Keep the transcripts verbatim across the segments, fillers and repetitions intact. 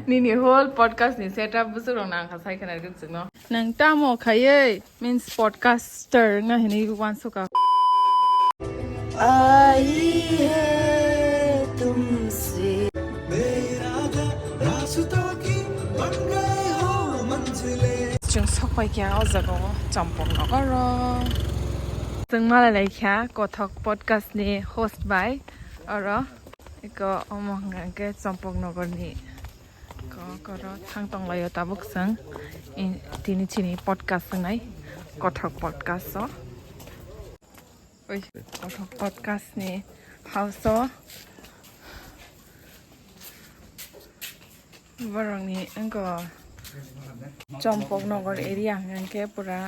Nini whole podcast ni setup bwswk rok nang kha sai khna rwgwk chwngno. Nang tamo khaiwi means podcaster wngna hinwi uansukha. Ai hai tumse. Chwng sokpai kha o jaga o Champaknagar o. Chwng malai lai kha Kothok podcast ni host bai oro. Iko omo hwnkha khe Champaknagar ni ko-, koro thang tong lai o tabuk chwng. I-, tini chini podcast wngnai Kothok podcast o. Oi, Kothok podcast ni house o. Borok ni wngkha Champaknagar area hwnkha khe pura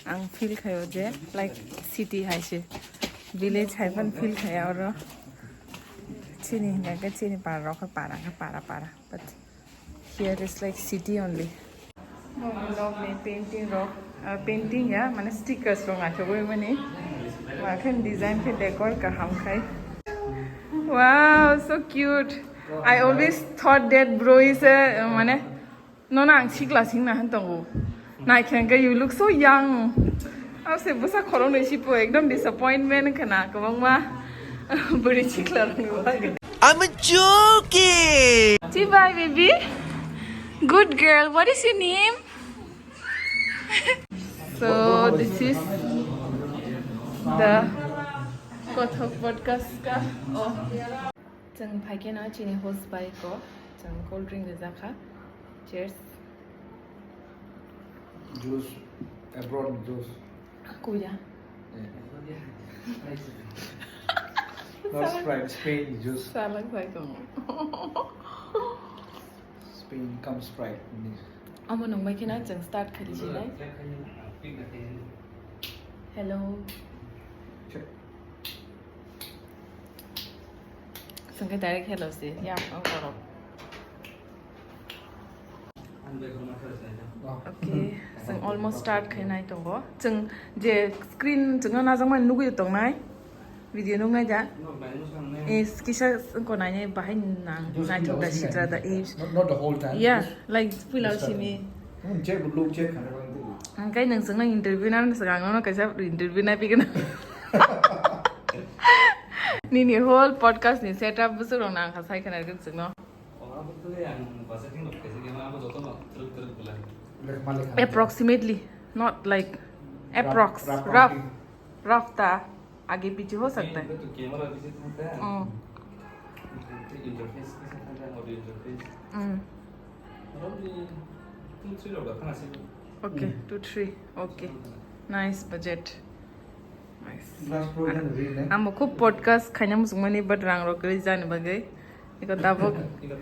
ang feel khaio je like city hai se, village hai phano feel khaiya oro. Chini hwnkha khe chini para rok khe para khe para para, but here is like city only. Nok ni painting rok, ah, painting ya, mane stickers rok naithogwi mani. Ma khe design khe decor kaham khai. Wow, so cute. I always thought that bro is a, uh, mane, nono ang sikla singna han tongo. Naikhe hwnkhe you look so young. Ase bwsa khoroknwi sipo ekdom disappointment khna kwbangma bwrwi sikla rokni bagwi. I'm a joking. Chibai baby. Good girl. What is your name? So this is the Kothok podcast ka. Oh. Chwng phaikhe no chini host bai ko chwng cold drink rijak kha. Cheers. Juice, abroad juice. Kuya. Yeah. Not Sprite, Spain juice. Salang sai ko. Spain cum Sprite. Amo nung bai kheno chwng start khaidi sinai. Hello. Check. Sengke direct hello si. Ya, ang borok. Okay, seng almost start khainai tongo. Chwng je screen chwngno najak mani nugwi tongnai. Video nungnai da. Is kisa ko nainai bahai nang naithok da sitra da is. Not, not the whole time. Yeah, just like puila just sini. Hmm, check, look check khana bang tu. Angkai nang sengna interview nan sengno kaisa interview na pigna. Nini whole podcast ni setup bwswk rok nang kha sai khna rwgwk chwngno. Approximately, not like, approx, rough, rough ta, age piche ho sakta hai. Okay, two three, okay, nice budget. Nice. Amo khub podcast khaina muchungmani, but rang rok kwrwi jani bagwi. Iko tabuk. Iko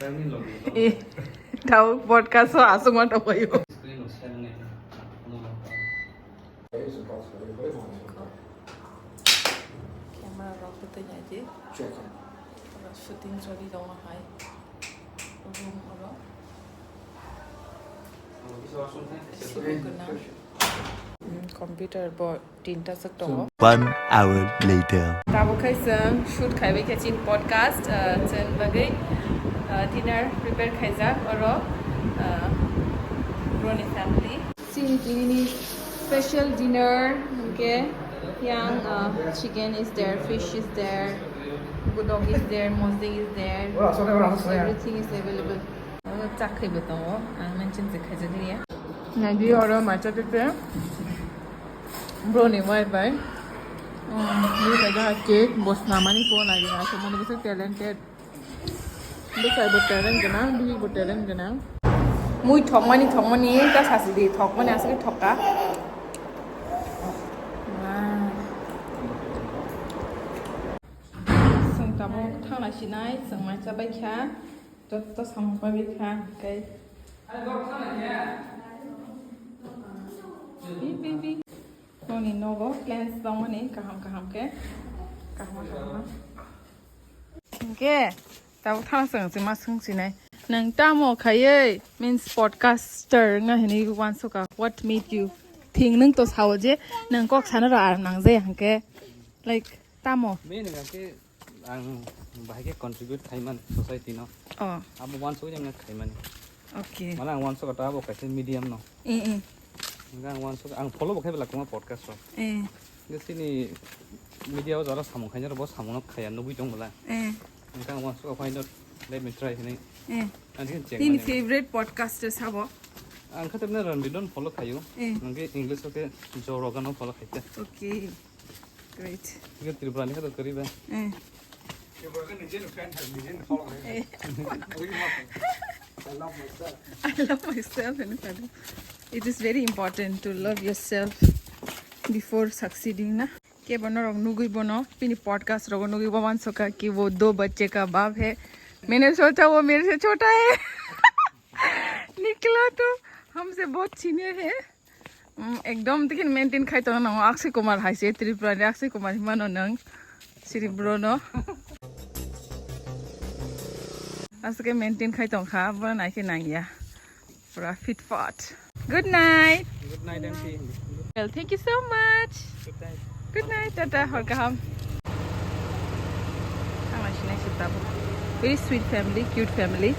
tabuk podcast o aswk ma tongbaio. Camera rok twi nai di. Shooting choli tongo hai. Room oro. Computer bo tinta swk tongo. One hour later. Tabuk khai chwng shoot khaibai khe chini podcast, uh, chwng bagwi, uh, dinner prepare khaijak oro, uh, broni family. Chini tini special dinner, okay, yang, uh, chicken is there, fish is there, gudok is there, mosding is there, everything is available. Oro chak khaibo tongo, ang mention se khaijak liya. Nadi oro macha tete, bro ni wife bai. Um, ni kaja cake, bo snamani ko nagi na, so mani bisa talented. Bwsai bo talent gwnang, bihik bo talent gwnang. Mui thokmani, thokmani, ta sasi di, thokmani aswk thokka. Wow. Chwng tabuk thangna sinai, chwng mai chabai kha. Jotto samung pai kha, okay. Bi, bi, bi. Noni nogo plants tongmani kaham kaham khe. Kaham kaham. Hingke, tabuk thana swng si ma swng sinai. Nang tamo khaiye, means podcaster wngna hinwi uansukha. What made you think? Nwng to sao je, nang kok sana ra ar nang je hingke. Like, tamo. Main hingke ang bahai ke contribute khaiman society no. Oh. Abo uansuk jang khaimani. Okay. Mane ang uansukha ta bo kaisa medium no. Eh, eh. Hingke ang uansukha, ang follow bo khai belak tongma podcast rok. Eh. Hingke chini media o jora samung khainai rok bo samung no khaiya nugui tong bela. Eh. Hingke ang uansukha why not, let me try hinui. Eh. Ang khe cheng Tini mani. Favorite podcaster sabo? Ang khe tamni Ranbir no follow khaio. Eh. Hingke English o khe Joe Rogan no follow khaikha. Okay. Great. Hingke Tripura ni khe to kwrwi ba. Eh. Tripura khe nijeni fan hai, nijeni follow khai. Eh. I love myself. I love myself, heno sadi. It is very important to love yourself before succeeding, na? Kebo norok nugui bono, bini podcast rogo nugui bo mansoka ki wo do bacche ka baap hai. Maine socha wo mere se chota hai. Nikla to humse bahut senior hai. Mm, ekdom tikin maintain khai tongna nango. Akshay Kumar hai se, Tripura ni Akshay Kumar himano nang. Siri bro no. Aswk khe maintain khai tong kha, bono nai khe nang ya. Pura fit fat. Good night. Good night, aunty. Well, thank you so much. Good night. Good night, tata, hor kaham. Ang nai sinai si tabuk. Very sweet family, cute family.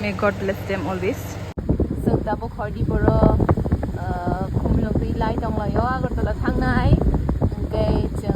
May God bless them always. So, tabuk hordi boro, uh, khumlogwi lai tonglaio, Agartala thangnai. Hingke chwng